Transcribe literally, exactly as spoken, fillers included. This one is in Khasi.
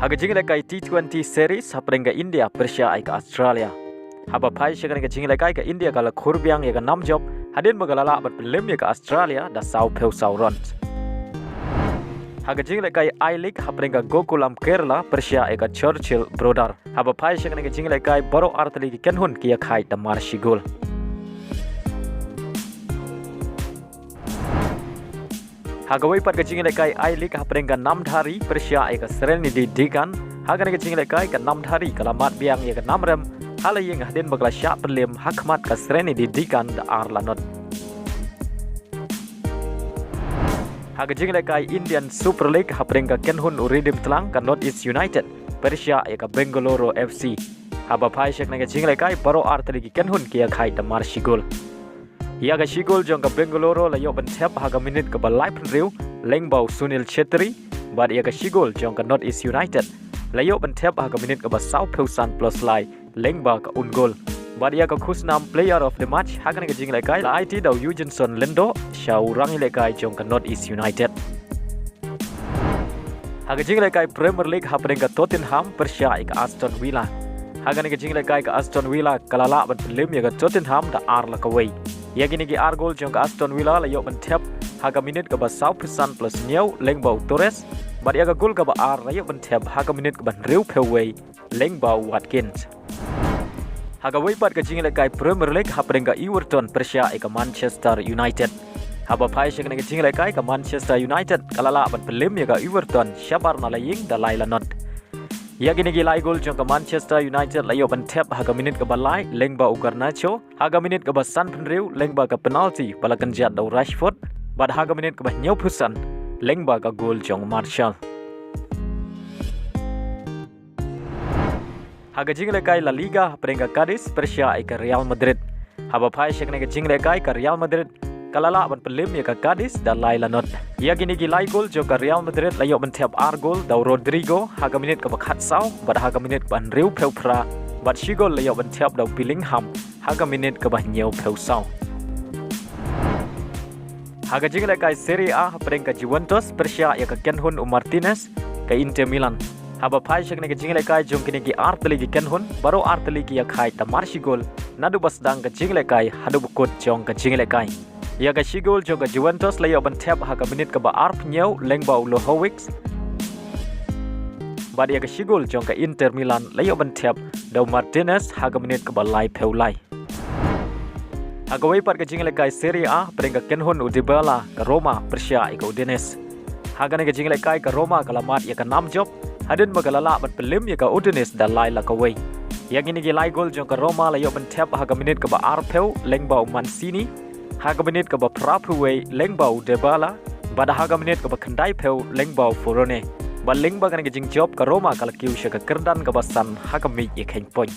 Ha ka jinglehkai T twenty series hapdeng ka India pyrshah ïa ka Australia. Haba phai sha kane ka jinglehkai ka India ka la khur biang ïa ka nam jop hadien ba ka la lah ban pynlem ïa ka Australia da sawphew saw runs. Ha ka jinglehkai I-League hapdeng ka Gokulam Kerala pyrshah ïa ka Churchill Brother. Haba phai sha kane ka jinglehkai baroh artylli ki kynhun ki ïakhaid da mar shi gol. Ha kawei pat ka jinglehkai I-League hapdeng ka Namdhari pyrshah ïa ka Sreenidi Deccan. Ha kane ka jinglehkai ka Namdhari ka la mad biang ïa ka Namrem ha la ïing hadien ba ka la shah pynlem ha khmat ka Sreenidi Deccan da ar la not. Ha ka jinglehkai Indian Super League hapdeng ka kynhun u Riddim Tlang ka North East United pyrshah ïa ka Bengaluru F C. Haba phai sha kane ka jinglehkai baroh artylli ki kynhun ki ïakhaid da mar shi gol. Ïa ka shi gol jong ka Bengaluru la ïoh ban thep ha ka minit kaba laiphew hynriew lyngba u Sunil Chhetri, bad ïa ka shi gol jong ka North East United la ïoh ban thep ha ka minit kaba sawphew san plus lai lyngba ka un gol. Bad ïa ka khusnam player of the match ha kane ka jinglehkai la aiti da u Eugenson Lyngdoh sha u rangïalehkai jong ka North East United. Ha ka jinglehkai Premier League hapdeng ka Tottenham pyrshah ïa ka Aston Villa. Ha kane ka jinglehkai ka Aston Villa ka la lah ban pynlem ïa ka Tottenham da ar la kawei. Ïa kine ki ar gol jong ka Aston Villa la ïoh ban thep ha ka minit kaba sawphew san plus hynñiew lyngba u Torres, bad ïa ka gol kaba ar la ïoh ban thep ha ka minit kaba hynriewphew wei lyngba u Watkins. Ha kawei pat ka jinglehkai Premier League hapdeng ka Everton pyrshah ïa ka Manchester United. Haba phai sha kane ka jinglehkai ka Manchester United ka la lah ban pynlem ïa ka Everton shabar na la ïing da lai la not. Ïa kine ki lai gol jong ka Manchester United la ïoh ban thep ha ka minit kaba lai lyngba u Garnacho, ha ka minit kaba sanphew hynriew lyngba ka penalty ba la kynjat da u Rashford, bad ha ka minit kaba hynñiewphew san lyngba ka gol jong u Martial. Ha ka jinglehkai La Liga hapdeng ka Cadiz pyrshah ïa ka Real Madrid. Haba phai sha kane ka jinglehkai ka Real Madrid ka la lah ban pynlem ïa ka Cadiz da lai la not. Ïa kine ki lai gol jong ka Real Madrid la ïoh ban thep ar gol da u Rodrygo ha ka minit kaba khatsaw bad ha ka minit kaba hynriewphew phra, bad shi gol la ïoh ban thep da u Bellingham ha ka minit kaba hynñiewphew saw. Ha ka jinglehkai Serie A hapdeng ka Juventus pyrshah ïa ka kynhun u Martinez ka Inter Milan. Haba phai sha kane ka jinglehkai jong kine ki artylli ki kynhun, baroh artylli ki ïakhaid da mar shi gol naduh ba sdang ka jinglehkai haduh ba kut jong ka jinglehkai. Ïa ka shi gol jong ka Juventus la ïoh ban thep ha ka minit kaba arphew hynñiew lyngba u Lehovic, bad ïa ka shi gol jong ka Inter Milan la ïoh ban thep da u Martinez ha ka minit kaba laiphew lai. Ha kawei pat ka jinglehkai Serie A hapdeng ka kynhun u Dybala ka Roma pyrshah ïa ka Udinese. Ha kane ka jinglehkai ka Roma ka la mad ïa ka nam jop hadien ba ka la lah ban pynlem ïa ka Udinese da lai la kawei. Ïa kine ki lai gol jong ka Roma la ïoh ban thep ha ka minit kaba arphew lyngba u Mancini, ha ka minit kaba phraphew wei lyngba u Dybala, bad ha ka minit kaba khyndaiphew lyngba u Furone. Bad lyngba kane ka jingjop ka Roma ka la kiew sha ka kyrdan kaba san ha ka miej ïakheiñ point.